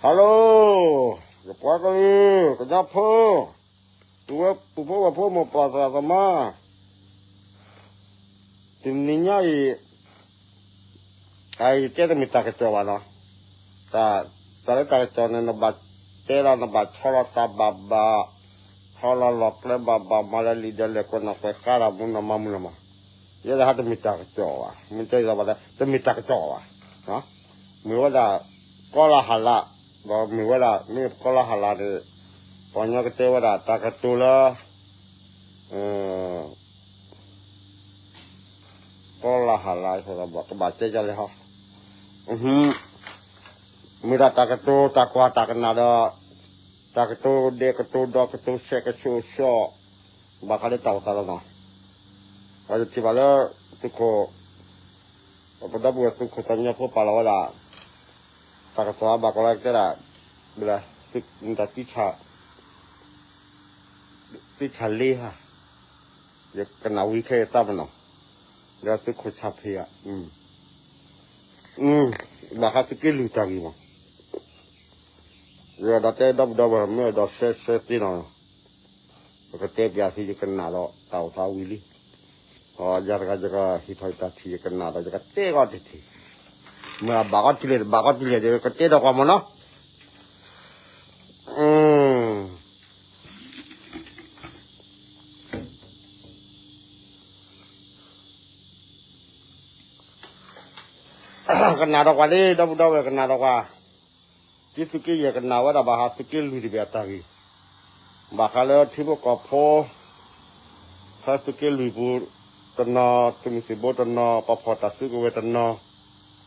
Hello, ယပှၤကလုာ် ကညီဖိ, ပုၢ်ဝဲၢ်ပုၢ်ဖိဝဲၢ်ဖိ မိၢ်ပၢ်သရၣ်သမါ, တနံၤညါအံၤ အယတဲတမ့ၢ်တၢ်ကစီၣ်ဘၣ်နီၤ, တၢ်လၢတၢ်ကစီၣ်န့ၣ် နဘၣ်တဲလီၤ နဘၣ်ဆီလီၤသးဘၣ်ဘၣ်, ဆီလီၤလီၤကျဲဘၣ်ဘၣ်, မၤလၢလံာ်ဒီးလဲၤကွဲးနီၣ်ကွဲးဃါဒီးမူနီၢ်မၤမူနီၢ်မး, ယဲဒၣ်ဟးတမ့ၢ်တၢ်ကစီၣ်ဘၣ်, မ့ၢ်တဲလီၤဘၣ်လၢ တမ့ၢ်တၢ်ကစီၣ်ဘၣ်, မ့ၢ်ဝဲဒၣ် ကီလၢဟးလး, ဒီးမ့ၢ်ဝဲဒၣ် မ့ၢ်ကီလၢဟးလးန့ၣ် ပှၤကညီကတဲဝဲဒၣ် တၢ်ကတိၤလၢ ကီလၢဟးလး ကဘၣ်တဲဒ်လဲၣ်ဟီ, မ့ၢ်ဒၣ်တၢ်ကတိၤတၢ်ကွၢ်တၢ်ကနၣ်ဒီး တၢ်ကတိၤဒဲးကတိၤဒီးကတိၤဆဲးကဆိၣ်ဆိၣ်, ဘၣ်ဃးလၢတၢ်အိၣ်သးလီၤနီၤ, ဒီးယထံၣ်ဘၣ်လၢ သုးခိၣ် ပဒီပုၢ်ဝဲၢ်သုးခိၣ်သးမံညီဖိပာ်လီၤဝဲဒၣ် တၢ်ကစီၣ်အဘၣ်ကီးလၢကတဲဒၣ် ဘၣ် သုးမတၤ သံဆၣ်လ့ဧါ, ယကနၣ်ဝံၤခဲအံၤသးပ့ၤနီၣ်, ဒီးသုးခိၣ်ဆၣ်ဖံးဧါ, ဘၣ်ဃးသုးက့လွံၢ်တၢ်ဂ့ၢ်မး, ယအဲၣ်ဒိးတဲဒီပုၢ်ဒီဝဲၢ် မ့ၢ်အဲၣ်ဒိးရှဲရှဲသ့နီၤ, ပကတဲပျးသု ယကနၣ်ဒီးတၢ်အိၣ်သးဝံၤလံ, ယၤတဂၤယကဟ့ၣ်ထီၣ်ယတၢ်ထံၣ် ယကနၣ်ဒီးယကတဲကီးတထံၣ်, မ့ၢ်အဘၣ်ကီးတုၤလဲၣ် တဘၣ်ကီးတုၤလဲၣ်ဒီး ကတဲဒီးကွၢ်မးနီၤ. ကနၣ်ဒီးကွၢ်လံ ဒီပုၢ်ဒီဝဲၢ် ကနၣ်ဒီးကွၢ်, ဒ်သုးက့ယဲၢ်ကနၣ်ဝဲဒၣ် ဘၣ်ဃးသုးက့လွံၢ်တဘ့ၣ်အတၢ်ဂ့ၢ်, ဘၣ်ဃးလၢထံဖိကီၢ်ဖိ ဖဲသုးက့လွံၢ်ပူၤတနီၤ, သုးမုၢ်သံၣ်ဘိတနီၤ, ပှၤဖီၣ်တၢ်စုကဝဲၤတနီၤ,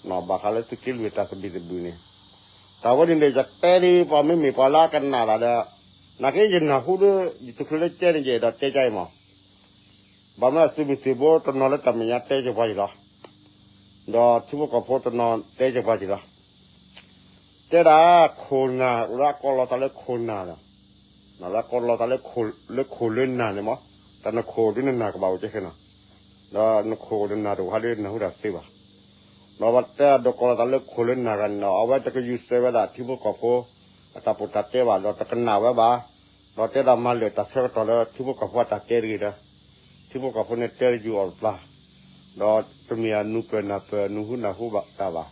ဘၣ်ဃးလၢသုးက့လွံၢ်တၢ်သဘံၣ်သဘုၣ်န့ၣ်, တၢ်ဝဲန့ၣ်န့ၣ် ယတဲဒ်ပှၤမ့မ့ၢ်ပှၤလၢအကနၣ်တၢ်ဒီး, နာ်က့ယနၢ်ဟူဒီး ယတချုးလၢကဲန့ၣ် ယအဲၣ်ဒိးတဲကအံၤမး, ဘၣ်မနုၤသုးမုၢ်သံၣ်ဘိတနီၤလၢတၢ်မဲာ်ညါတဲက့ၤပှၤယံၤလီၤ, ဒီးထံဖိကီၢ်ဖိတနီၤတဲက့ၤပှၤယံၤလီၤ. တဲဒၣ်ခိၣ်နၢ် လၢအကိးလီၤသးလၢခိၣ်နၢ်လီၤ, လၢအကိးလီၤသးလၢ လၢခိၣ်လၢနၢ်န့ၣ်မး, တၢ်နခိၣ်ဒ်နနၢ်ကဘၣ်အိၣ်ကဲခဲနီၤ, ဒီးနခိၣ်နၢ်တအိၣ်ဟးဒီးနၢ်ဟူတၢ်သ့ဘၣ်, ဒီးပတဲဒိးကိးလီၤသးလၢခိၣ်လၢနၢ်ဂၤန့ၣ်ဒီး အဝဲတကယူၤစဲးဝဲဒၣ်ထံဖိကီၢ်ဖိ အတၢ်ပီးတၢ်တဲဘၣ် ဒီးတကနၣ်ဝဲဘၣ်, ဒီးတဲဒၣ်မၤလၢာ်တၢ်ဆၢကတီၢ်လၢထံဖိကီၢ်ဖိအတၢ်တဲတဂ့ၤဒီး, ထံဖိကီၢ်ဖိန့ၣ်တဲတယူၤအီၤတပျၢ်, ဒီးတမ့ၢ်အနူပၢၢ်နၢ်ပၢၢ် နူဟူနၢ်ဟူဘၣ်တၢ်ဘၣ်,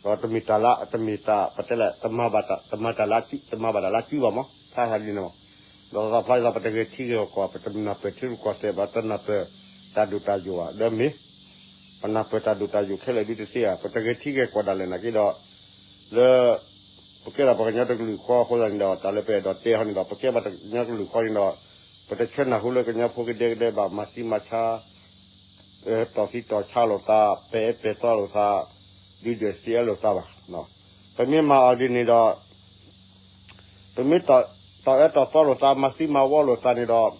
ဒီးတမ့ၢ်တၢ်လၢ တမ့ၢ်တၢ် ပတဲလဲၣ် တမၤဘၣ်တၢ် တမၤတၢ်လၢ တမၤဘၣ်တၢ်လၢအစုဘၣ်မး ဖးဖးဒ်န့ၣ်မး, ဒီးသးဖျါဒ်သိး ပတဂဲၤထံဂဲၤကီၢ် ပတနၢ်ပၢၢ်ထံရူၢ်ကီၢ်သဲးဘၣ် တနၢ်ပၢၢ်တၢ်ဒိၣ်တၢ်ယိာ်ဘၣ် ဒီးမ့ၢ် ပနၢ်ပၢၢ်တၢ်ဒိၣ်တၢ်ယိာ်ခဲလၢာ်ဒ်တသ့ဧါ ပတဂဲၤထံဂဲၤကီၢ်ဒၣ်လဲာ်နာ်က့ဒီး, လၢ ပကဲဒၣ်ပှၤကညီတကလုာ်ဃီအဃိသတးန့ၣ်ဒီး တၢ်လၢပအဲၣ်ဒိးတဲဟီန့ၣ်ဒီး ပကဲဘၣ်ပှၤကညီတကလုာ်ဃီန့ၣ်ဒီး, ပတဆၢနၢ်ဟူလၢကညီဖိကဒဲကဒဲဘၣ် မၤသံမၤဆါ တီၢ်သံတီၢ်ဆါလိာ်သး ပဲာ်အဲၣ်ပဲာ်သီလိာ်သး ဒုၣ်ဒွဲၣ်စံးအဲၣ်လိာ်သးဘၣ်. ပမ့ၢ်မၤအီၤဒ်န့ၣ်ဒီး ပမ့ၢ်တီၢ်အဲၣ်တီၢ်သီလိာ်သး မၤသံမၤဝီလိာ်သးန့ၣ်ဒီး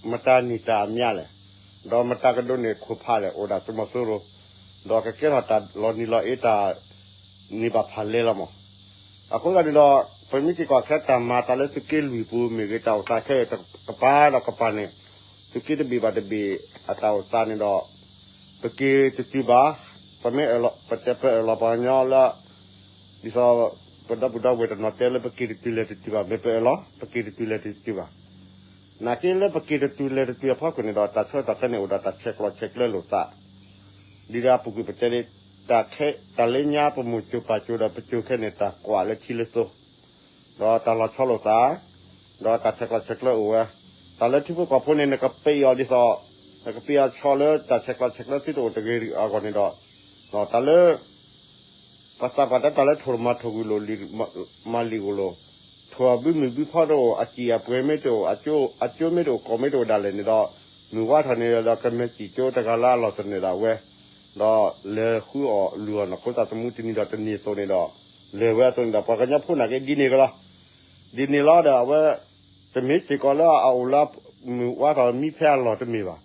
မတၤန့ၢ်တၢ်အမြတ်လဲၣ်, ဒီးမတၤကဒိးန့ၢ်ခိၣ်ဖးလဲၣ် အိၣ်ဒၣ်သုးမီၤစိရိၤ, ဒီးကကဲထီၣ်တၢ်လီၤနံၤလီၤအ့တၢ်န့ၢ်ဘၣ်ဖးလဲလီၤမး. အဃိသတးန့ၣ်ဒီး ပမ့ၢ်က့ၤကွၢ်ခဲတၢ်မၤအသးလၢသုးက့လွံၢ်ပူၤ မ့ၢ်ဂ့ၤတၢ်အိၣ်သးခဲအံၤတကပၤဒီးကပၤန့ၣ်, သုးက့တဘ့ၣ်ဘၣ်တဘ့ၣ်အတၢ်အိၣ်သးန့ၣ်ဒီး ပက့ၤတတုၤဘၣ်, ပမ့ၢ်ပတဲပအၢၣ်လီၤပှၤကညီလၢ ဒ်သိး ပဒီပုၢ်ဒီဝဲၢ်တနီၤတဲလၢပက့ၤတတုၤလဲၤတတုၤဘၣ် မ့ၢ်ပအၢၣ်လီၤ ပက့ၤတတုၤလဲၤတတုၤဘၣ်. နာ်က့လၢပက့ၤတတုၤလဲၤတတုၤအဖီခိၣ်န့ၣ်ဒီး တၢ်ဆၢကတီၢ်ခဲအံၤန့ၣ် အိၣ်ဒီးတၢ်ဆဲးကျိးဆဲးကျၢလိာ်သး, ဒ်လၢအပူၤကွံာ်ပတဲလၢ တၢ်ခဲ တၢ်လၢညါပမိၢ်ကၠိၤပၢ်ကၠိၤဒီးပကၠိၤခဲအံၤန့ၣ် တၢ်ကွၢ်လၢထံလၢသိ, ဒီးတၢ်လီၤဆီလိာ်သး, ဒီးတၢ်ဆဲးကျိးဆဲးကျၢအိၣ်ဝဲ, တၢ်လၢထံဖိကီၢ်ဖိန့ၣ် နကပ့ၢ်အီၤဒ်သိး, နကပ့ၢ်အီၤဆီလၢတၢ်ဆဲးကျိးဆဲးကျၢသုတအိၣ်တဂ့ၤအဂီၢ်န့ၣ်ဒီး, တၢ်လၢ ပှၤသးပှၢ်တဲတၢ်လၢထိၣ်မၤထိၣ်ဂုၢ်လိာ် လံာ်မၤလံာ်ဂုၢ်လိာ်, ထိၣ်အဘုမုၢ်ဘုဖီတအိၣ် အစံၣ်အပှဲၤမ့ၢ်တအိၣ် အကၠိမ့ၢ်တအိၣ် ကီၢ်မ့ၢ်တအိၣ်ဒၣ်လဲာ်န့ၣ်ဒီး, မုၢ်ဝါထီၣ်န့ၣ်ဒီးကမဲာ်စံၣ်ကၠိတဂၤလၢအလီၢ်သနၢၣ်ဒၣ်ဝဲ, ဒီးလဲၤဃုအီၣ်လုၢ်အီၣ်နီၢ်ခိသးသမူတနံၤဒီးတနံၤအသိးန့ၣ်ဒီး, လဲၤဝဲအသိးန့ၣ်ဒီး ပှၤကညီဖိနာ်က့ဒ်န့ၣ်ကလီၤ. ဒ်န့ၣ်လီၤဒီးအဝဲ, တမ့ၢ်စ့ၢ်ကီးလၢအအိၣ်လၢ မုၢ်ဝါထီၣ်မံဖဲအလီၢ်တမ့ၢ်ဘၣ်.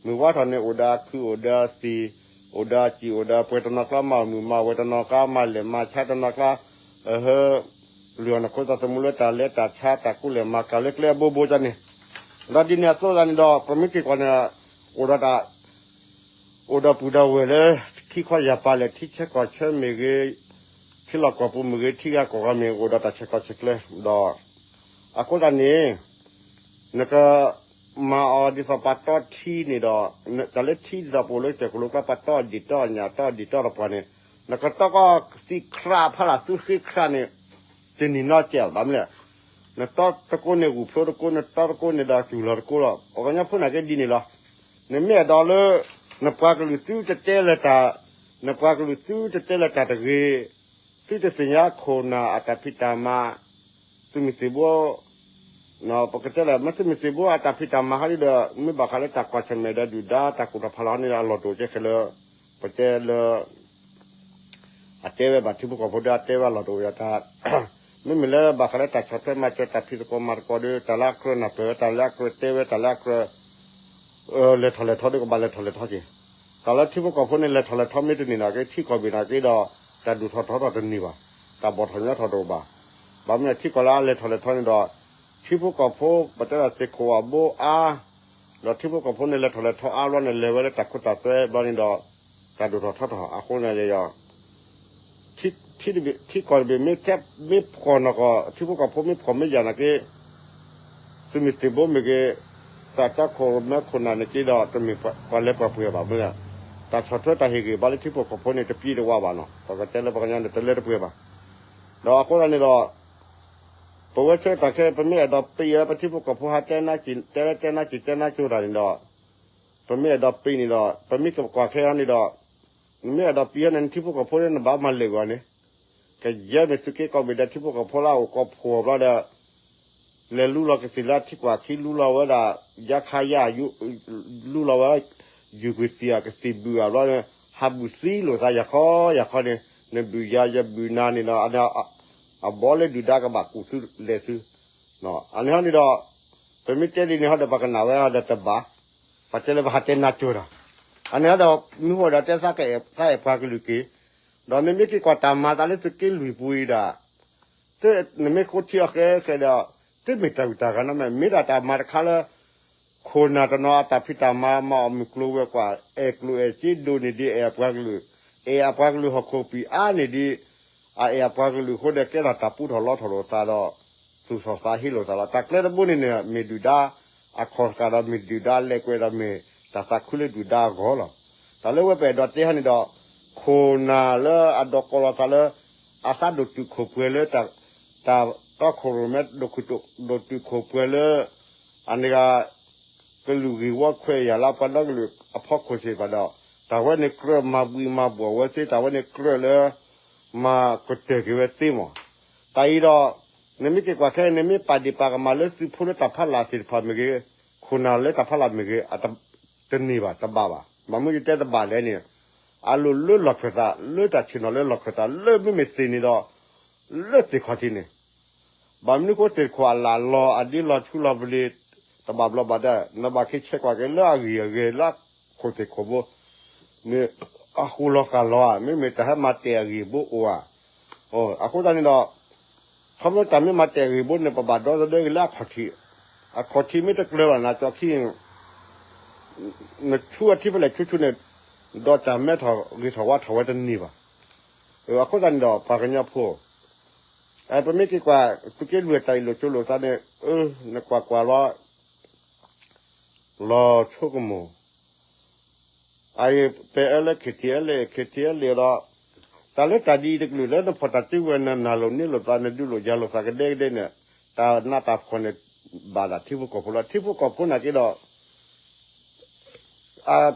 မုၢ်ဝါထီၣ်န့ၣ်အိၣ်ဒီးအခုၣ်အိၣ်ဒီးသံၣ်, အိၣ်ဒီးစံၣ်အိၣ်ဒီးပှဲၤတနီၤကျါ မၤမုာ်မၤဝဲၤတနီၤကျါ မၤလဲၢ်မၤဆါတနီၤကျါ, အဟၢ, လုၢ်အီၣ်နီၢ်ခိသးသမူလၢတၢ်လဲၤတၢ်ဆါ တၢ်ကူလဲၢ်မၤကၤလၢကျဲအဘိဘိကန့ၣ်, ဒီးဒ်န့ၣ်အသိးသတးန့ၣ်ဒီး ပမ့ၢ်က့ၤကွၢ်န့ၣ်, အိၣ်ဒီးတၢ် အိၣ်ဒီးပုၢ်ဒီးဝဲၢ်လၢ ထံခီယၢ်ပၤလဲၣ် ထံဆၢကီၢ်ဆၢမ့ၢ်ဂ့ၤ, ထံလီၢ်ကီၢ်ပူၤမ့ၢ်ဂ့ၤ ထံဂၤကီၢ်ဂၤမ့ၢ်ဂ့ၤ အိၣ်ဒီးတၢ်ဆဲးကျိးဆဲးကျၢ ဒီး အဃိသတးန့ၣ် နကမၤအီၤဒ်သိးပှၤတီထံန့ၣ်ဒီး တၢ်လၢထံဒ်သိးပအိၣ်လၢကစၢၢ်ခိၣ်လိၤကျါ ပှၤတီဒံၣ်တီညၣ် တီဒံၣ်တီသပှၢ်န့ၣ် နကတီကီၢ်သံးခရးဖးလၢ်သူဃ့ခရးန့ၣ် တနံၤနီၢ်ကဲးဘၣ်မလဲၣ်. နတီတကိးန့ၣ်ဂုၢ်ဖျိတကိး နတီတကိးန့ၣ်ဒီးစူၢ်လီၤတကိးလီၤ. ပှၤကညီဖိနာ်က့ဒ်န့ၣ်လီၤ. နမ့ၢ်အဲၣ်ဒိးလၢ နပှၤကလုာ်သုတတဲလၢတၢ် နပှၤကလုာ်သုတတဲလၢတၢ်တဂ့ၤ သုတသ့ၣ်ညါခိၣ်နၢ်အတၢ်ဖံးတၢ်မၤ သုးမုၢ်သံၣ်ဘိ ပကတဲလၢ မ့ၢ်သုးမုၢ်သံၣ်ဘိအတၢ်ဖံးတၢ်မၤဟီဒ်ဒီး မ့ၢ်ဘၣ်ဃးလၢတၢ်ကွၢ်ဆၢၣ်မဲာ်ဒီးဒုၣ်ဒါ တၢ်ကူၣ်တၢ်ဖးလီၤန့ၣ် အလီၢ်တအိၣ်ကဲခဲလၢ ပတဲလၢ အတဲဝဲဘၣ်ထံဖိကီၢ်ဖိဒီး အတဲဝဲအလီၢ်တအိၣ်ယၤတၢ် မ့မ့ၢ်လၢဘၣ်ဃးလၢတၢ်ဆီၣ်ထွဲမၤစၢၤ တၢ်ဖံးသကိးမၤသကိးဒီး တၢ်လၢအကြၢးနၢ်ပၢၢ်ဝဲ တၢ်လၢအကြၢးတဲဝဲ တၢ်လၢအကြၢး လဲၤထီၣ်လဲၤထီဒီးကဘၣ်လဲၤထီၣ်လဲၤထီက့ၤ. တၢ်လၢထံဖိကီၢ်ဖိန့ၣ် လဲၤထီၣ်လဲၤထီမ့ၢ်တန့ၢ်နာ်က့ ထံကီၢ်ဘ့ၣ်နာ်က့ဒီး တၢ်ဒိၣ်ထီၣ်ထီထီၣ်တန့ၢ်ဘၣ်, တၢ်ဘီၣ်ထီၣ်ညီထီၣ်တအိၣ်ဘၣ်. ဘၣ်မနုၤထံကီၢ်လၢအလဲၤထီၣ်လဲၤထီန့ၣ်ဒီး ထံဖိကီၢ်ဖိ ပတဲဒၣ်သ့ၣ်ခိၣ်အဘိအါ ဒီးထံဖိကီၢ်ဖိန့ၣ် လဲၤထီၣ်လဲၤထီအါဘျီန့ၣ် လဲၤဝဲလၢတၢ်ခိတၢ်သွဲဘျီန့ၣ်ဒီး တၢ်ဒိၣ်ထီၣ်ထီထီၣ် အဃိန့ၣ် ထံတဘ့ၣ် ထံကီၢ်တဘ့ၣ်မ့ၢ် မ့ၢ်ဖှီၣ်နီၢ်ကီၢ် ထံဖိကီၢ်ဖိမ့ၢ်ဖှီၣ်မ့ၢ်ယာ်နာ်က့ သုးမုၢ်သံၣ်ဘိမ့ၢ်ဂ့ၤ တၢ်တီခိၣ်ရိၣ်မဲခိၣ်နၢ်န့ၣ်က့ဒီး တမ့ၢ်ပှၤလၢပှဲၤပှဲၤဘၣ်မ့ၢ် တၢ်ဆီၣ်ထွဲတၢ်ဟ့ၣ်ဂံၢ်ဘါလၢထံဖိကီၢ်ဖိန့ၣ် တပျံၤတဝါဘၣ်နီၤ ပကတဲလၢပှၤကညီန့ၣ် တလၢတပှဲၤဘၣ်. ဒီးအဃိသတးန့ၣ်ဒီး ပဝဲဆၢကတီၢ်ခဲအံၤ ပမ့ၢ်အဲၣ်ဒိးပံၤဝဲပထံဖိကီၢ်ဖိဟးတဲနါကံၢ် တဲလၢတဲနါကံၢ်တဲနါကၠိတၢ်န့ၣ်ဒီး ပမ့ၢ်အဲၣ်ဒိးပံၤန့ၣ်ဒီး ပမ့ၢ်ကကွၢ်ခဲအံၤန့ၣ်ဒီး နမ့ၢ်အဲၣ်ဒိးပံၤဟဲန့ၣ် နထံဖိကီၢ်ဖိန့ၣ် နဘၣ်မၤလဲၤကွံာ်အီၤန့ၣ် ကယဲၢ်မ့ၢ်သုးက့ကိးဘ့ၣ်ဒီးထံဖိကီၢ်ဖိလၢအအိၣ်ကီၢ်ဖှီၣ်ဘျီဒီး လဲၤလူလီၤကသံၣ်လၢအထံကွၢ်ခံ လူလီၤဝဲဒၣ် ယါခါယါ လူလီၤဝဲ ယူၤကွံာ်သံၣ်အကသံၣ်ဘုၣ်အဘျီန့ၣ် ဟးဘုၣ်သံလိာ်သးယၤခီယၤခီန့ၣ် နဘုၣ်ယၤယဘုၣ်နၤန့ၣ်ဒီး အဘီလၢဒုၣ်ဒါကဘၣ်ကူၣ်သုလဲၤသု အန့ၣ်ဟီန့ၣ်ဒီး ပမ့ၢ်တဲဒ်န့ၣ်ဟီဒီး ပှၤကနၣ်ဝဲဒီးတဘၣ်, ပှၤတဲလၢပှၤဟးတဲနါကၠိတၢ်, အန့ၣ်ဟီဒီး မ့ၢ်ဟီဒီးတဲသးအဲၣ်ပှၤကလုာ်က့ၤ, ဒီးနမ့ၢ်က့ၤကွၢ်တၢ်မၤသးလၢသုးက့လွံၢ်ပူၤအံၤဒၣ် နမ့ၢ်ဃိထံအီၤဃဲဃဲဒီး တမ့ၢ်တၢ်ဂုၤတၢ်ဂၤနီတမံၤ မ့ၢ်ဒၣ်တၢ်မၤတခါလၢ ခိၣ်နၢ်တနီၤအတၢ်ဖံးတၢ်မၤ မၤအီၣ်မုၢ်ကျိၤဝဲၤကွာ် အဲၣ်ကျိၣ်အဲၣ်စ့ဒိၣ်န့ၢ်ဒံး အဲၣ်အပှၤကလုာ်, အဲၣ်အပှၤကလုာ်ဟီၣ်ခိၣ်ပံၤအါန့ၢ်ဒံး, အအဲၣ်အပှၤကလုာ်အဃိဒီး ကဲထီၣ်တၢ်ပူထီၣ်လီထီၣ်လိာ်သးဒီး သူၣ်ထီၣ်သးဟ့လိာ်သးလီၤ. တၢ်ကျဲတဘိန့ၣ်န့ၣ် မ့ၢ်ဒုၣ်ဒါအခီၣ်တဃာ်ဒီး မ့ၢ်ဒုၣ်ဒါလဲၤကွံာ်ဒီး မ့ၢ်တၢ်သးခုလၢဒုၣ်ဒါအဂီၢ်လီၤ. တၢ်လၢဝဲပအဲၣ်ဒိးတဲဟီန့ၣ်ဒီး ခိၣ်နၢ်လၢအဒိးကိးလီၤသးလၢ အသးဒိၣ်တုာ်ခိၣ်ပှဲၤလၢ တၢ်တီခိၣ်ရိၣ်မဲ ဒိၣ်တုာ်ခိၣ်ပှဲၤလၢ အန့ၣ်ဂ့ၤ ကလုာ်ဂ့ၢ်ဝီခွဲးယာ်လၢပှၤဒီကလုာ်အဖီခိၣ်သ့ၣ်တဖၣ်ဒီး တၢ်ဝဲန့ၣ်ကြၢးမၤဘှံးမၤဘှီၣ်ဝဲသ့ တၢ်ဝဲန့ၣ်ကြၢးလၢ မၤကတၢၢ်က့ၤဝဲသ့မး. တၢ်အံၤဒီး နမ့ၢ်က့ၤကွၢ်ခဲအံၤ နမ့ၢ်ပာ်ဒ့ၣ်ပာ်ကမၣ်လၢသုးဖိလၢတၢ်ဖးလၢ်သ့ၣ်တဖၣ်မ့ၢ်ဂ့ၤ, ခိၣ်နၢ်လၢတၢ်ဖးလၢ်မ့ၢ်ဂ့ၤ, တန့ၢ်ဘၣ် တဘၣ်ဘၣ်. ဘၣ်မနုၤယတဲတဘၣ်လဲၣ်န့ၣ် အလိၣ်လၢလီၢ်ခၢၣ်သး လၢတၢ်ဆ့ၣ်နီၤလၢလီၢ်ခၢၣ်သး လၢမ့မ့ၢ်သ့ၣ်န့ၣ်ဒီး လၢသ့ၣ်ခီၣ်ထံးန့ၣ် ဘၣ်မနုၤဃိသ့ၣ်တခိၣ်အလၢ်လီၤ အဒ့လီၤဆူလီၤပလ့ၤ တဘၣ်ဘျီဘၣ်ဒါ နဘၣ်က့ၤဆဲးကွၢ်က့ၤလၢအဂ့ၢ်အဂီၢ်လၢခိၣ်သ့ၣ်ခိၣ်ဘိ မ့ၢ်အဃိလီၤဃာ်လီၤဧါ မ့မ့ၢ်တၢ်ဟဲမၤတဲာ်အဂ့ၢ်ဘိအိၣ်ဧါ. အဃိသတးန့ၣ်ဒီး ခီဖျိတၢ်မ့ၢ်မၤတဲာ်အဂ့ၢ်ဘိန့ၣ် ပဘၣ်ဒီသဒၢက့ၤလၢအခီၣ်ထံး, အခီၣ်ထံးမ့ၢ်တကျၢၤဘၣ်နၤ ကၠီခံ နဆူအထံဖဲလဲၣ်ဆူဆူန့ၣ် ဒီးတၢ်မဲထီၣ်ဂ့ၤထီၣ်ဝါထီၣ်ဝဲတန့ၢ်ဘၣ်. အဃိသတးန့ၣ်ဒီး ပှၤကညီဖိ ပမ့ၢ်က့ၤကွၢ် သုးက့လွံၢ်တၢ်အံၤလိာ်ကၠိလိာ်သးန့ၣ် နကွၢ်ကွၢ်လီၤ လီၤဆိကမိၣ် အအံၤ ပအဲၣ်လၢ KTLA KTLA ဒီး တၢ်လၢတၢ်ဒ်အံၤတကလုာ်လၢနဖီၣ်တၢ်စုကဝဲၤ နနၢ်လိၤန့ၢ်လိာ်သး နဒုးလိာ်ယၤလိာ်သးကဒဲကဒဲန့ၣ် တၢ်နးတၢ်ဖှီၣ်န့ၣ် ဘၣ်ဒၣ်ထံဖိကီၢ်ဖိလီၤ. ထံဖိကီၢ်ဖိနာ်က့ဒီး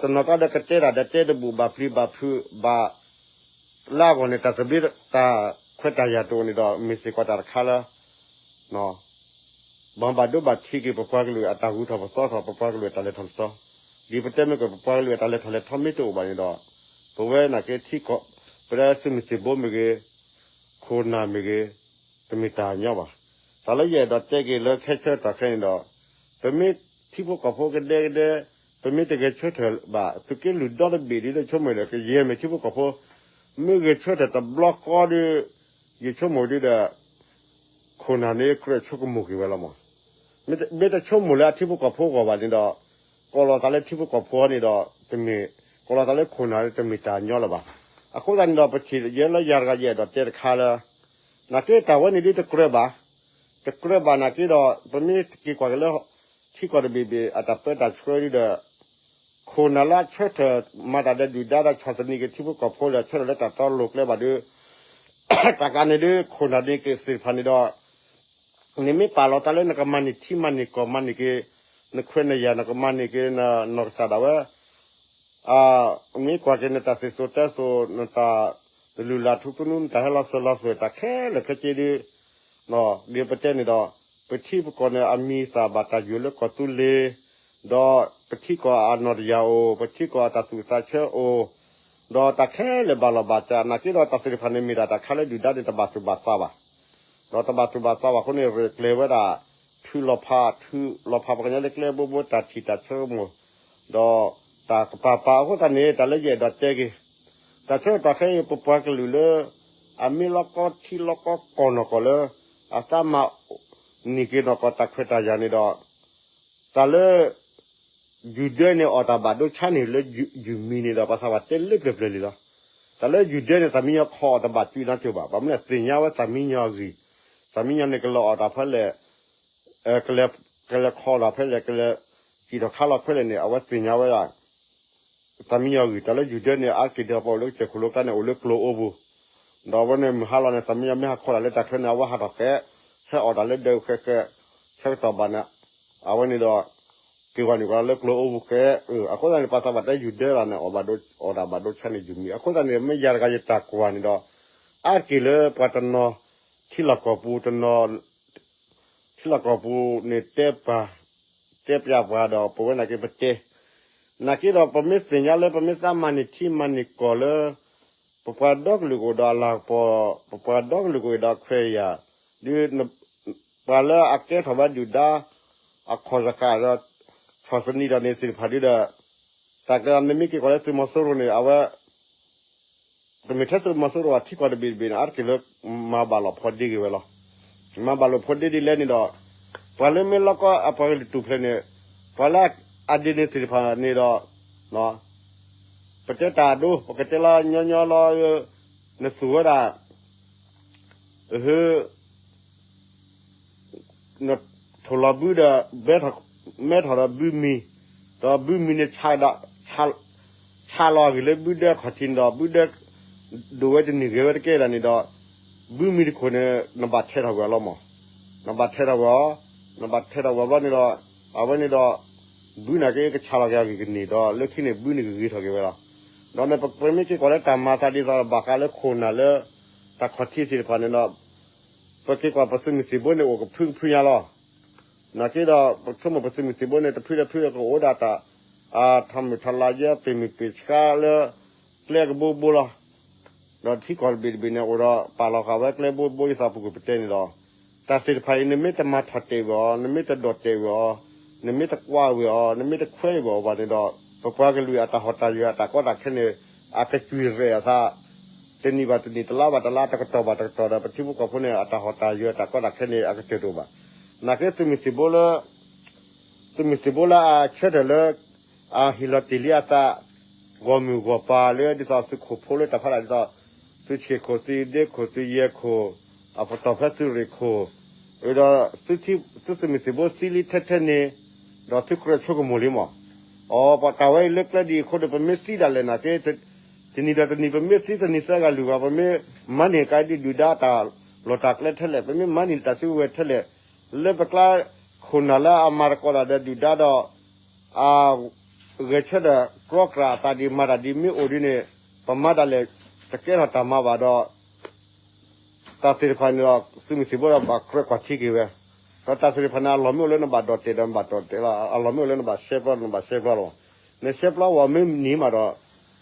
တနီၤကျါဒီးကတဲတၢ်ဒီးတဲတဘူၣ် ဘၣ်ပျံၤဘၣ်ဖုးဘၣ် လၢအဂီၢ်န့ၣ် တၢ်သဘျ့တၢ်ခွဲးတၢ်ယာ်တအိၣ်န့ၣ်ဒီး မ့ၢ်စ့ၢ်ကီးတၢ်တခါလၢ ဘၣ်ဘၣ်ဒိဘၣ်ထံးက့ၤပပှၤကလုာ်အတၢ်ဂုၤထီၣ်ပသီထီၣ် ပပှၤကလုာ်အတၢ်လဲၤထီၣ်လဲၤထီ, ဒ်ပတဲမ့ၢ်ကီး ပပှၤကလုာ်အတၢ်လဲၤထီၣ်လဲၤထီမ့ၢ်တအိၣ်ဘၣ်န့ၣ်ဒီး ပဝဲနာ်က့ထံကီၢ် ပဝဲသုးမုၢ်သံၣ်ဘိမ့ၢ်ဂ့ၤ, ခိၣ်နၢ်မ့ၢ်ဂ့ၤ, တမ့ၢ်တၢ်ညီဘၣ်. တၢ်လၢယအဲၣ်ဒိးတဲက့ၤလၢခဲဆၢကတီၢ်ခဲအံၤန့ၣ်ဒီး ပမ့ၢ်ထံဖိကီၢ်ဖိကဒဲကဒဲ, ပမ့ၢ်တဂဲၤဆၢထၢၣ်ဘၣ် သုးက့လွံၢ်ဒီတဘ့ၣ်ဒ်လၢဆိကမိၣ်ဒီး ကယဲၢ်မ့ၢ်ထံဖိကီၢ်ဖိ မ့ၢ်ဂဲၤဆၢထၢၣ်တဘျီဃီဒီး ယဆိကမိၣ်ဒ်ဒီး ခိၣ်နၢ်န့ၣ်ကြၢးဆိကမိၣ်က့ၤဝဲလီၤမး. မ့ၢ်တဆိကမိၣ်လၢအထံဖိကီၢ်ဖိအဂီၢ်ဘၣ်န့ၣ်ဒီး ကိးလီၤသးလၢထံဖိကီၢ်ဖိန့ၣ်ဒီး တမ့ၢ် ကိးလီၤသးလၢခိၣ်နၢ်တမ့ၢ်တၢ်ညီလၢၤဘၣ်. အဃိသတးန့ၣ်ဒီး ပထံၣ်ယဲလၢယၤတဂၤယအဲၣ်ဒိးတဲတခါလၢ နာ်က့တၢ်ဝဲန့ၣ်ဒ်တကြၢးဘၣ်, တကြၢးဘၣ်နာ်က့ဒီး ပမ့ၢ်က့ၤကွၢ်က့ၤလၢ ထံကီၢ်တဘ့ၣ်ဘ့ၣ်အတၢ်ပၢတၢ်ဆှၢဒ်ဒီး ခိၣ်နၢ်လၢအဆၢထၢၣ်မၤတၢ်ဒီးဒုၣ်ဒါဒီးဆီၣ်သနံးက့ၤထံဖိကီၢ်ဖိဒီးဆၢထၢၣ်လၢတၢ်တီလိၤကျဲဘၣ်ဒီး တၢ်ကးန့ၣ်ဒ် ခိၣ်နၢ်န့ၣ်က့ၤသ့ၣ်တဖၣ်န့ၣ်ဒီး နမ့ၢ်ပာ်လီၤသးလၢနကမၤန့ၢ်ထံမၤန့ၢ်ကီၢ်မၤန့ၢ်က့ၤ နခွဲးနယာ် နကမၤန့ၢ်က့ၤနနီၢ်ကစၢ်ဒၣ်ဝဲ မ့ၢ်ကွၢ်က့ၤနတၢ်သ့ၣ်စိၤတဲစိၤ နတၢ် နလုၢ်လၢ်ထူသနူ နတၢ်ဟဲလီၤစၢၤလီၤသွဲၣ် တၢ်ခဲလၢာ်ခဲဆ့ဒီး ဒ်ပတဲန့ၣ်ဒီး ပထံပကီၢ်န့ၣ် အမံၤသၣ်ဘၣ်တၢ်ယိာ်လၢကီၢ်သူလ့ၤ ဒီးပထံကီၢ်အနီၢ်တယၢ်အိၣ် ပထံကီၢ်အတၢ်သူၣ်အသးဆၢအိၣ် ဒီးတၢ်ခဲလၢာ်ဘၣ်လီၢ်ဘၣ်စး နာ်က့ဒီးတၢ်သ့ၣ်တဖၣ်န့ၣ်မ့ၢ်ဒၣ်တၢ်ခါလၢဒုၣ်ဒါန့ၣ်တဘၣ်သူၣ်ဘၣ်သးဘၣ် ဒီးတဘၣ်သူၣ်ဘၣ်သးဘၣ်အဃိန့ၣ် ရဲၣ်ကျဲၤဝဲဒၣ် ထုးလီၤဖး ထုးလီၤဖးပှၤကညီလၢကျဲဘိဘိ တၢ်ထံၣ်တၢ်ဆၢကမိၣ် ဒီးတၢ်ကပၤပၤအဃိသတးန့ၣ် တၢ်လၢယအဲၣ်ဒိးတဲက့ၤ တၢ်ဆၢကတီၢ်ခဲအံၤ ပပှၤကလုာ်လၢ အမ့ၢ်လီၤကီထံလီၤကီကီၢ်နီၢ်ကီၢ်လၢ အသးမၤန့ၢ်က့ၤနီၢ်ကီၢ်တၢ်ခွဲးတၢ်ယာ်န့ၣ်ဒီး တၢ်လၢ ယူၤဒၢန့ၣ်အီၣ်တၢ်ဘၣ်ဒိဆါန့ၣ်လၢယူၤမံၤန့ၣ်ဒီး ပှၤသးပှၢ်တဲလၢပျၢၤပျၢၤလံလီၤ. တၢ်လၢယူၤဒၢန့ၣ် သးမံညီခီအီၤတဘၣ်စုနါကၠိဘၣ်, ဘၣ်မနုၤသ့ၣ်ညါဝဲသးမံညီအဂံၢ်, သးမံညီန့ၣ်ကလဲၤအီၣ်တၢ်ဖဲလဲၣ်, ကလဲၤခီအီၣ်တၢ်ဖဲလဲၣ်, ကလဲၤစံၣ်ထီၣ်ခါလီၤဖဲလဲၣ်န့ၣ် အဝဲသ့ၣ်ညါဝဲဒၣ် သးမံညီအဂံၢ်, တၢ်လၢယူၤဒၢန့ၣ် အါတက့ၢ်ဒီးပအိၣ်လၢကစၢၢ်ခိၣ်လိကျါန့ၣ် အိၣ်လၢကျိၤအိပူၤ, ဒီးအဝဲန့ၣ်မုၢ်ဟါလီၤန့ၣ် သးမံညီမ့ၢ်ဟးခီတၢ်လၢတၢ်ချၢန့ၣ် အဝဲဟးထီၣ်ဃဲ, ဟဲအီၣ်တၢ်လၢဒၢးဃဲဃဲ, ဆၢကတီၢ်ဘၣ်န့ၣ်, အဝဲန့ၣ်ဒီး က့ၤဝဲန့ၣ်ကီးလၢကျိၤအိပူၤဃဲ, အဃိသတးန့ၣ် ပှၤသးပှၢ်တဲယူၤဒၢလီၤန့ၣ် အီၣ်တၢ်ဘၣ်ဒိဆါန့ၢ်ယူၤမံၤ, အဃိသတးန့ၣ် မ့ၢ်ယၤတဂၤယတၢ်ကွၢ်န့ၣ်ဒီး အါတက့ၢ်လၢပှၤတနီၤ ထံလီၢ်ကီၢ်ပူၤ တနီၤ ထံလီၢ်ကီၢ်ပူၤန့ၣ်တဲပှၤ, တဲပျးပှၤဒီး ပဝဲနာ်က့ပတဲ, နာ်က့ဒီးပမ့ၢ်သ့ၣ်ညါလၢပမ့ၢ်သးမၤန့ၢ်ထံမၤန့ၢ်ကီၢ်လၢ ပပှၤဒီကလုာ်ကအိၣ်ဒီးအလၤကပီၤ, ပပှၤဒီကလုာ်ကအိၣ်ဒီးအခွဲးအယာ်, ဒီး ပှၤလၢအကဲထီၣ်ဝဲဒုၣ်ဒါ အခီၣ်စဃၣ်ဒီး ဆီၣ်သနံးတၢ်န့ၣ်သ့ၣ်တဖၣ်ဒီး တၢ်ကျဲနမ့ၢ်က့ၤကွၢ်လၢသုးမီၤစိရိၤန့ၣ် အဝဲ တမ့ၢ်ထဲသုးမီၤစိရိၤဘၣ် ထံကီၢ်တဘ့ၣ်တဘ့ၣ်န့ၣ် အါတက့ၢ်လၢ မၤဘၣ်လိာ်ဖိးဒ့က့ၤဝဲလီၤ. မၤဘၣ်လိာ်ဖိးဒ့ဒ်လဲၣ်န့ၣ်ဒီး ပှၤလၢမ့ၢ်လီၤကီအပှၤကလုာ်တူၢ်ဖျဲးန့ၣ် ပှၤလၢအဒ့န့ၣ်သ့ၣ်တဖၣ်န့ၣ်ဒီး ပတဲတၢ်အဒိ ပကတဲလီၤညီညီလီၤ နသူၣ်ဝဲဒၣ် ထိၣ်လီၤဘုဒီး မဲထီၣ်ဒီးဘုမံၤ, ဒီးဘုမံၤန့ၣ် ဆးလီၤအဂ့ၢ်လၢဘုဒၢခီၣ်ထံးန့ၣ်ဒီး ဘုဒၢ ဒိၣ်ဝဲတန့ၢ်ဂ့ၤဝဲတကဲဒၣ်န့ၣ်ဒီး ဘုမံၤတခိၣ်န့ၣ် နဘၣ်ထဲးထီၣ်ကွံာ်အီၤလီၤမး, နဘၣ်ထဲးထီၣ်ကွံာ်အီၤ, နဘၣ်ထဲးထီၣ်ကွံာ်အီၤဘျီန့ၣ်ဒီး အဝဲန့ၣ်ဒီး ဘုန့ၣ်က့ကဆးလီၤက့ၤအဂ့ၢ်ကန့ၢ်ဒီး လၢခံန့ၣ် ဘုန့ၣ်ကဂ့ၤထီၣ်က့ၤဝဲလီၤ. ဒီးန့ၣ်ပမ့ၢ်က့ၤကွၢ်လၢတၢ်မၤသးဒ်သိးဘၣ်ဃးလၢခိၣ်နၢ်လၢ တၢ်ခီၣ်ထံးသ့ၣ်တဖၣ်န့ၣ်ဒီး ပက့ၤကွၢ်ပသုးမုၢ်သံၣ်ဘိန့ၣ်အိၣ်ကဖုကဖုညါလီၤ. နာ်က့ဒီး ပဆိကမိၣ်ပသုးမုၢ်သံၣ်ဘိန့ၣ် တဖုဒီးဖုဒီးကအိၣ်ဒၣ်တၢ် ထီမုၢ်ထီလါယဲ ပ့ၢ်မုၢ်ပ့ၢ်ဆှါလၢ ကျဲကဘိဘိလီၤ. ဒီးထံကီၢ်တဘ့ၣ်တဘ့ၣ်န့ၣ် အိၣ်ဒီးပာ်လီၤဃာ်ဝဲကျဲဘိဘိဒ်သိးပူၤကွံာ်ပတဲန့ၣ်ဒီး တၢ်သ့ၣ်တဖၣ်အံၤ နမ့ၢ်တမၤထီၣ်တဲာ်ဝဲအီၤ, နမ့ၢ်တဒိးတဲာ်ဝဲအီၤ, နမ့ၢ်တကွၢ်ဝဲအီၤ, နမ့ၢ်တခွဲးဝဲအီၤဘၣ်န့ၣ်ဒီး ပပှၤကလုာ်အတၢ်ဟီၣ်တၢ်ယၢၤအတၢ်ကီတၢ်ခဲန့ၣ် အကစူၢ်ရဲၣ်အသး တနံၣ်ဘၣ်တနံၣ် တလါဘၣ်တလါ တကတီၢ်ဘၣ်တကတီၢ်ဒီး ပထံဖိကီၢ်ဖိန့ၣ် အတၢ်ဟီၣ်တၢ်ယၢၤတၢ်ကီတၢ်ခဲန့ၣ် အကတၢၢ်တအိၣ်ဘၣ်. နာ်က့သုးမုၢ်သံၣ်ဘိလၢ သုးမုၢ်သံၣ်ဘိလၢအဆၢထၢၣ်လၢ အဟ့ၣ်လီၤတ့ၢ်လံအသး ဂီၢ်မုၢ်ဂီၢ်ပၤလၢဒ်သိးသုးခိၣ်ဖိလၢတၢ်ဖးဒၣ်ဒ်သိး သုးဆ့ၣ်ခိၣ် သုးဒ့ခိၣ် သုးယဲၢ်ခိၣ် အပတီၢ်ဖဲသုးရ့ၣ်ခိၣ် ဒီး သုသုးမုၢ်သံၣ်ဘိသံလံထဲထဲန့ၣ် ဒီးသုကြၢးဆိကမိၣ်လံမး. အိ ပတၢ်ဝဲအံၤလၢကျဲဒ်အံၤအဃိဒီး ပမ့ၢ်သံဒၣ်လဲာ်နာ်က့ တနံၤဒီးတနံၤ ပမ့ၢ်သံသနံၤသၢဂၤလွံၢ်ဂၤ ပမ့ၢ်မၤန့ၢ်ကဒီးဒုၣ်ဒါတၢ်လီၢ်တၢ်ကျဲထဲလဲၣ် ပမ့ၢ်မၤန့ၢ်တၢ်စုကဝဲၤထဲလဲၣ် လၢပကျါခိၣ်နၢ်လၢအမၤသကိးတၢ်ဒီးဒုၣ်ဒါဒီး အဂဲၤဆၢထၢၣ်ကြီကြၢ်အသးဒ်မၤတၢ်ဒ်မ့ၢ်အိၣ်ဒ်န့ၣ် ပမၤဒၣ်လဲာ်တကဲထီၣ်တၢ်မၤဘၣ်ဒီး တၢ်သ့ၣ်တဖၣ်န့ၣ်ဒီး သုးမုၢ်သံၣ်ဘိဒီးဘၣ်ကြၢးကွၢ်ထံက့ၤဝဲ, ဒီးတၢ်သ့ၣ်တဖၣ်န့ၣ် အလီၢ်မ့ၢ်အိၣ်လၢနဘၣ်ဒိးတဲာ်ဒီးနဘၣ်ဒိးတဲာ်လီၤ, အလီၢ်မ့ၢ်အိၣ်လၢနဘၣ်ရှဲပျီဒီးနဘၣ်ရှဲပျီလီၤ. နရှဲပျီဝဲမ့ၢ်နံၤမးဒီး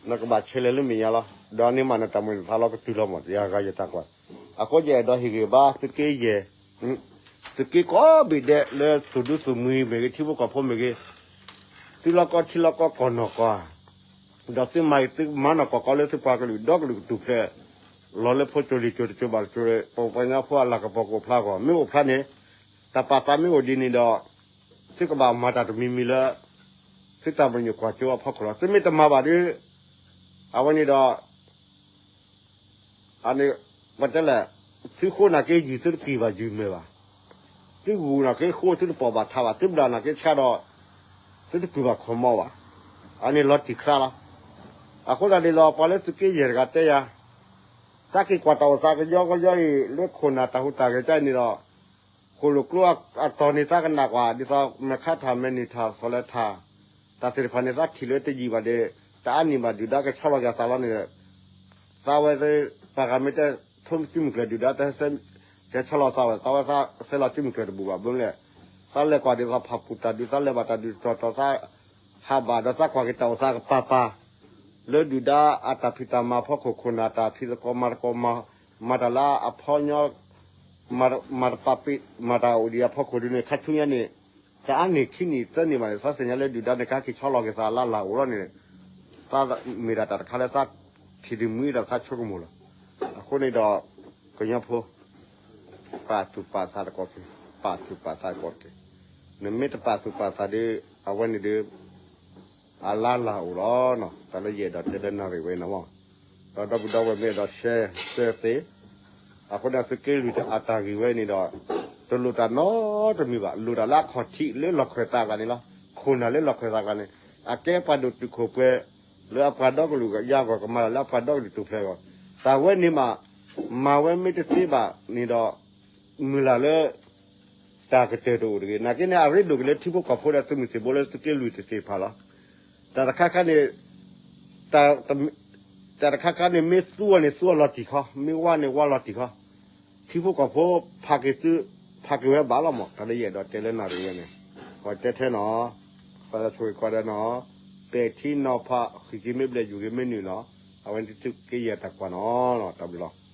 နကဘၣ်ဆဲးလဲၤလၢမဲာ်ညါလီၤ. ဒီးန့ၣ်မးနတၢ်မုာ်နသးလီၤကတုၤလီၤမး ယၤဂၤယတၢ်ကွၢ်, အဃိယအဲၣ်ဒိးဟ့ၣ်ဂ့ၤဘၣ်သုးက့ယဲၢ် သုးက့ကိးဘ့ၣ်ဒဲးလၢသူၣ်ဒူသုးမုၢ်မ့ၢ်ဂ့ၤ ထံဖိကီၢ်ဖိမ့ၢ်ဂ့ၤ, သုလီၢ်ကီထံလီၢ်ကီကီၢ်နီၢ်ကီၢ်ဧါ, ဒီးသုမၤဂ့ၤသုမၤနီၢ်ကီၢ်ကီလၢသုပှၤကလုာ်ဒီကလုာ်ကတူၢ်ဖျဲး, လီၤလၢဖိကၠိလံာ်ကၠိတကၠိဘၣ်တကၠိလၢ ပပှၤကညီဖိအလၤကပီၤကအိၣ်ဖျါအဂီၢ် မ့ၢ်အိၣ်ဖျါန့ၣ်, တၢ်ပာ်သးမ့ၢ်အိၣ်ဒ်န့ၣ်ဒီး, သုကဘၣ်မၤတၢ်တမံၤမံၤလၢ သုတၢ်ပညိၣ်ကွၢ်စိအဖီခိၣ်လီၤ. သုမ့ၢ်တမၤဘၣ်ဒီး, အဝဲန့ၣ်ဒီး အန့ၣ် ပတဲလဲၣ်, သုဃိနာ်က့ယုၢ် သုတက့ၤဘၣ်ယုၢ်မ့ၢ်ဘၣ်, သုဂုာ်နာ်က့ဃိ သုတပိာ်ဘၣ်ထးဘၣ်, သုဘျၢနာ်က့ဆါဒီး သုတကုၢ်ဘၣ်ခီမီဘၣ်. အန့ၣ်လီၤတံၢ်ခါလီၤ. အဃိသတးဒ်လီၤ ပှၤလၢသုးက့ယဲၢ်တဂၤတဲယၤ, သးက့ၤကွၢ်တၢ်အိၣ်သးကယီကယီအံၤ လၢခိၣ်နၢ်တၢ်ဟူးတၢ်ဂဲၤကါအံၤန့ၣ်ဒီး ဃိၣ်လိာ်ကျိအတီၢ်န့ၣ် သးကနၣ်ကွၢ် ဒ်သိးမဲာ်ခါထၣ် မဲာ်နံၤထၣ် ဆီလဲၤထၣ် တၢ်သ့ၣ်တဖၣ်န့ၣ် သးထံၣ်လၢတယံာ်ဘၣ်ဒီး တအါနံၣ်ဘၣ် ဒုၣ်ဒါကဆီလီၤက့ၤသးလီၤန့ၣ်, သးဝဲ ပှၤဂၤမ့ၢ်တဲ ထိၣ်စုမုၢ်ကျၢၢ် ဒုၣ်ဒါတဟဲ ကဆီလီၤသးဝဲ သးဝဲသးဆဲးလီၤစုမုၢ်ကျၢၢ်တဘူၣ်ဘၣ် ဘၣ်မနုၤလဲၣ်, သးလဲၤကွၢ်ဒ်သိးဖၣ်ပူၣ်တၢ်ဒုး သးလဲၤဘၣ်တၢ်ဒုးတတီၤတီၤ သးဟးဘၣ်ဒီးသးကွၢ်က့ၤတၢ်အိၣ်သးကပၤပၤ လၢဒုၣ်ဒါအတၢ်ဖံးတၢ်မၤအဖီခိၣ် ခိၣ်နၢ်တၢ်ဖံးသကိးမၤသကိး မၤတၢ်လၢအဖီညီ မၤတပာ်ပ့ၤ မၤတၢ်အိၣ်ဒံးအဖီခိၣ်ဒုးန့ၣ် ခါဆူညါန့ၣ် တအါနံၣ်ခံနံၣ်သၢနံၣ်ဘၣ်န့ၣ် သးသ့ၣ်ညါလၢဒုၣ်ဒါန့ၣ် ကဟဲက့ၤဆီလီၤက့ၤသးလၢလၢ်အိၣ်လီၤန့ၣ်, သးမ့ၢ်ဒၣ်တၢ်တခါလၢသးထံၣ်ဒုးမှံဒီးသးဆိကမိၣ်လီၤ. အဃိန့ၣ်ဒီး ကညီဖိ ပာ်သူၣ်ပာ်သးတကီၢ်က့ၤ, ပာ်သူၣ်ပာ်သးတကီၢ်က့ၤ, နမ့ၢ်တပာ်သူၣ်ပာ်သးဒီး အဝဲန့ၣ်ဒီး အလၢ်လၢ်အိၣ်လီၤနီၤ, တၢ်လၢယအဲၣ်ဒိးတဲလၢနၣ်ရံၣ်ဝဲန့ၣ်မး, ဒီးဒီပုၢ်ဒီဝဲၢ်မ့ၢ်အဲၣ်ဒိး share share သ့, အဃိန့ၣ်သုးက့လွံၢ်အတၢ်ဂ့ၢ်ဝဲန့ၣ်ဒီး တလိၣ်တၢ်နီတမံၤဘၣ်, လိၣ်တၢ်လၢအခီၣ်ထံးလၢလီၢ်ခၢၣ်သးကျါန့ၣ်လီၤ, ခိၣ်နၢ်လၢလီၢ်ခၢၣ်သးကျါန့ၣ်, အကဲပှၤဒိၣ်တုာ်ခိၣ်ပှဲၤ လၢအပှၤဒီကလုာ်ကယါအဂီၢ် ကမၤတၢ်လၢအပှၤဒီကလုာ်တုာ်ဖျဲးအဂီၢ်, တၢ်ဝဲန့ၣ်မး မၤဝဲမ့ၢ်တသ့ဘၣ်န့ၣ်ဒီး မုၢ်လၢ်လၢ တၢ်ကတၢၢ်တအိၣ်တဂ့ၤ, နာ်က့န့ၣ် အရ့ဒိၣ်က့ၤလၢထံဖိကီၢ်ဖိဒီးသုးမုၢ်သံၣ်ဘိလၢသုးက့လွံၢ်သ့ၣ်တဖၣ်လီၤ. တၢ်တခါခါန့ၣ် တၢ်တခါခါန့ၣ် မ့ၢ်သူအီၤန့ၣ် သူအီၤလီၤတံၢ်ခီ, မ့ၢ်ဝါန့ၣ် ဝါလီၤတံၢ်ခီ, ထံဖိကီၢ်ဖိ ဖးက့ၤသု ဖးက့ၤဝဲဘၣ်လီၤမး, တၢ်လၢယအဲၣ်ဒိးတဲလၢနၣ်ရံၣ်ဝဲန့ၣ်, ပှၤတဲထဲနီၤ, ပှၤဆိၣ်ဂ့ၤကွၢ်ဒီးနီၤ, ပဲာ်ထံနီၤဖး ဃံးက့ၤမ့ၢ်ဘျဲၣ် ယူၤက့ၤမ့ၢ်နုာ်လီၤ, အဝဲန့ၣ်သုးက့ယဲၢ်တၢ်ကွၢ်နီၤ, တၢ်ဘျုးလီၤ.